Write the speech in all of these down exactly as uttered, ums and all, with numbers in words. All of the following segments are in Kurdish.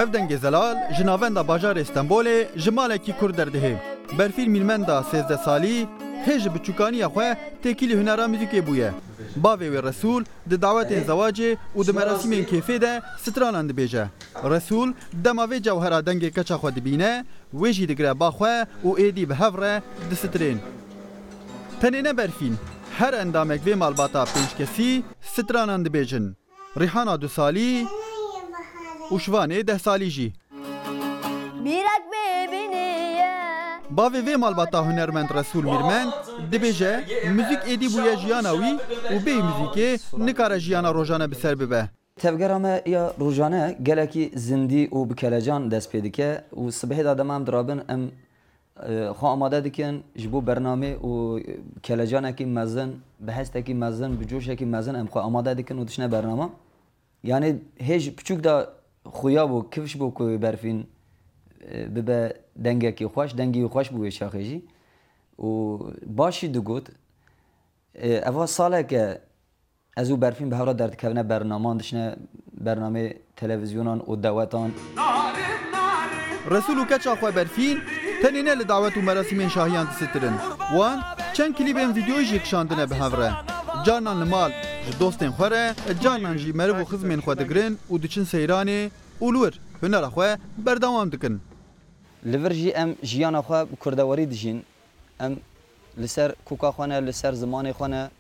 Ev dengê zelal ji navenda bajarê Stenbolê ji malekî Kurd derdihê. Berfîn Mîrmenda sêzdeh salî hê ji biçûkaniya xwe têkilî hunera muzîkê bûye. Bavê wê Resûl di dawetên zewacê û di merasîmên kêfê de stranan dibêje. Resûl dema vê cewhera dengê keça xwe dibîne, wê jî digire ba xwe û êdî bi hev re disitirên. Tenê ne Berfîn, her endamek vê malbata pênc kesî stranan dibêjin. Rîhana du salî û Şivanê deh salî jî. Mîrek bêbînî ye. Bavê vê malbata hunermend Resûl Mîrmend dibêje, muzîk êdî bûye jiyana wî û bêyî muzîkê nikare jiyana rojane bi ser bibe. Tevgera me ya rojane gelekî zindî û bi kelecan dest pê dike û sibehê de dema em dirabin, em, e, xwe amade dikin ji bo bernamê û kelecanekî mezin, bi hestekî mezin, bi coşekî mezin em xwe amade dikin û diçine bernama. Yanî hê ji piçûk de xuya bû, kifş bû ku Berfîn, e, bibe dengekî xweş, dengî xweş bû wê çaxê jî. Û baş jî digot, e, eva saleke ez û Berfîn bi hev re derdikevine bernaman, diçine bernameyê televîzyonan û dewetan. Resûl û keça xwe Berfîn tenê ne li dawet û merasîmên şahiyan disistirin. Wan çend klîbên vîdyoyî jî kişandine bi hev re. Carnan li mal ji dostên xwe re, carnan jî meriv û xizmên xwe digirin û diçin seyranê û li wir hunera xwe berdewam dikin. Li vir jî em jiyana xwe bi kurdewarî dijîn. Em li ser koka xwe ne, li ser zimanê xwe ne,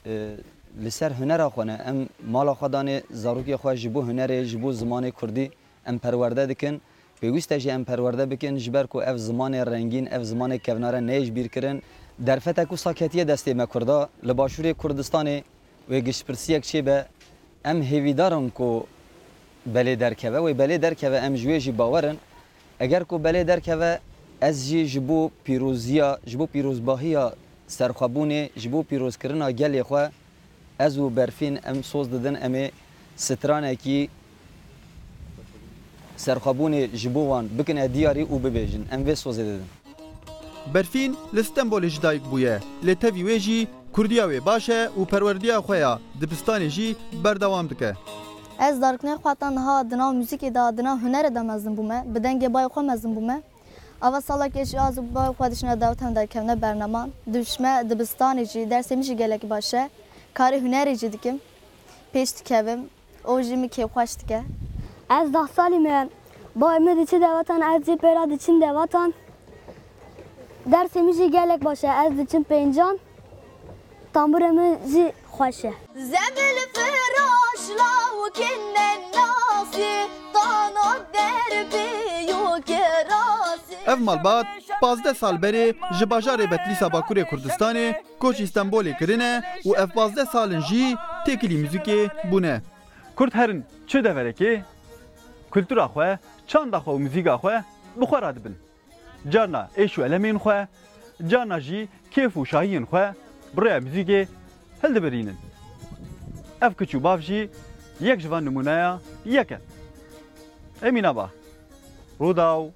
e, li ser hunera xwe ne. Em mala xwe danê zarokê xwe ji bo hunerê, ji bo zimanê kurdî em perwerde dikin. Pêwîst e jî em perwerde bikin, ji ber ku ev zimanê rengîn, ev zimanê kevnare neyê ji bîr kirin. Derfetek wisa ketiye destê me kurda. Li Başûrê Kurdistanê wê giştpirsiyek çêbe. Em hêvîdar in ku belê derkeve. Wê belê derkeve, em ji wê jî bawer in. Eger ku belê derkeve, ez jî ji bo pîroziya, ji bo pîrozbahiya serxwebûnê, ji bo pîrozkirina gelê xwe, ez û Berfîn em soz didin, em ê stranekî serxwebûnê ji bo wan bikine diyarî û bibêjin. Em vê sozê didin. Berfîn li Stenbolê ji dayik bûye, lê tevî wê jî kurdiya wê baş e û perwerdiya xwe ya dibistanê jî berdewam dike. Ez dariknê xwe ta niha di nav muzîkê de, di nav hunerê de mezin bûme, bi dengê bayê xwe mezin bûme. Ava salekê jî ez û bayê xwe diçine dawet, em derkevine bernaman. Dibişme dibistanê jî, dersê min jî gelek baş e. Karê hunerê jî dikim. Pêş dikevim. O jî min kêfxweş dike. Ez deh salî me. Bayê min diçi devetan, ez jî pêra diçim devetan. Dersê min jî gelek baş e. Ez diçim pêncan. Tembûrê min jî xweş e. Zembil firaş lawkin nenasî, tano derbî û kirasî. Ev malbat pazdeh sal berê ji bajarê Betlîsa Bakurê Kurdistanê koçî Stenbolê kirine û ev pazdeh sal in jî têkilî muzîkê bûne. Kurd herin çi deverekê, kultura xwe, çanda xwe û muzîka xwe bi xwe radibin. Carna êş û elemên xwe, carna jî kêf û şahiyên xwe bi rêya muzîkê hildibirînin. Ev kiç û bav jî yek ji van nimûneya yek e. Emîn Aba, Rûdaw,